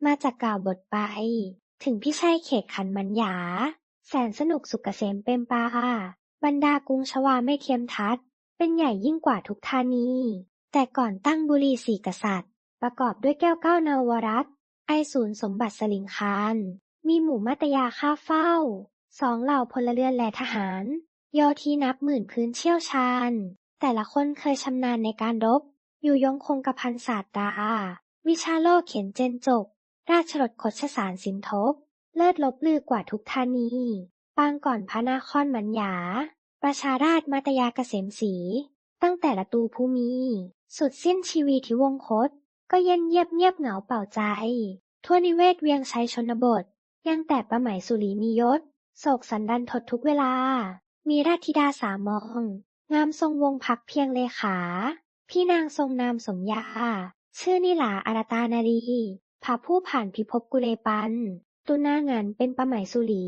ມາຈາກກ່າວບົດໄປ ເຖິງພິໄຊເຂດຂັນມັນຍາ ແສນສະໜຸກສຸກກະເສມເປັມປາ ບັນດາກຸງຊະວາໄມ່ທຽມທັດ ເປັນໃຫຍ່ຍິ່ງກວ່າທຸກທານີ ແຕ່ກ່ອນຕັ້ງບຸຣີສີກະສັດ ປະກອບດ້ວຍແກ້ວເກົ້ານາວະລັດ ໄອສູນສົມບັດສະລິງຄານ ມີໝູ່ມາດຕະຍາຄາເຝົ້າ ສອງເຫຼົ່າພົນລະເຮືອນແລະທະຫານ ໂຍທີນັບໝື່ນພື້ນຊ່ຽວຊານ ແຕ່ລະຄົນເຄີຍຊຳນານໃນການລົບ ຢູ່ຍົງຄົງກະພັນສາດຕາ ວິຊາໂລເຂັນເຈັນຈົກ ລາຊະລົດຄົດຊະສານສິນທົບ ເລີດລົບລືກວ່າທຸກທານີ ປາງກ່ອນພະນະຄອນມັນຍາ ປະຊາລາດມາດຕະຍາກະເສມສີ ຕັ້ງແຕ່ລະຕູພູມີ ສຸດສິ້ນຊີວີທິວົງຄົດ ກໍເຢັນງຽບງຽບເຫງົາເປົ່າໃຈ ທົ່ວນິເວດວຽງໄຊຊົນນະບົດ ຍັງແຕ່ປາໄໝສຸລີມີຍົດ ໂສກສັນດັນທົດທຸກເວລາ ມີລາດທິດາສາມອງ ງາມຊົງວົງພັກພຽງເລຂາ ພີ່ນາງຊົງນາມສົມຍາ ຊື່ນິລາອາລະຕານາລີ ພະຜູ້ຜ່ານພິພົບກຸເລປັນ ຕຸນາງານເປັນປາໄໝສຸລີ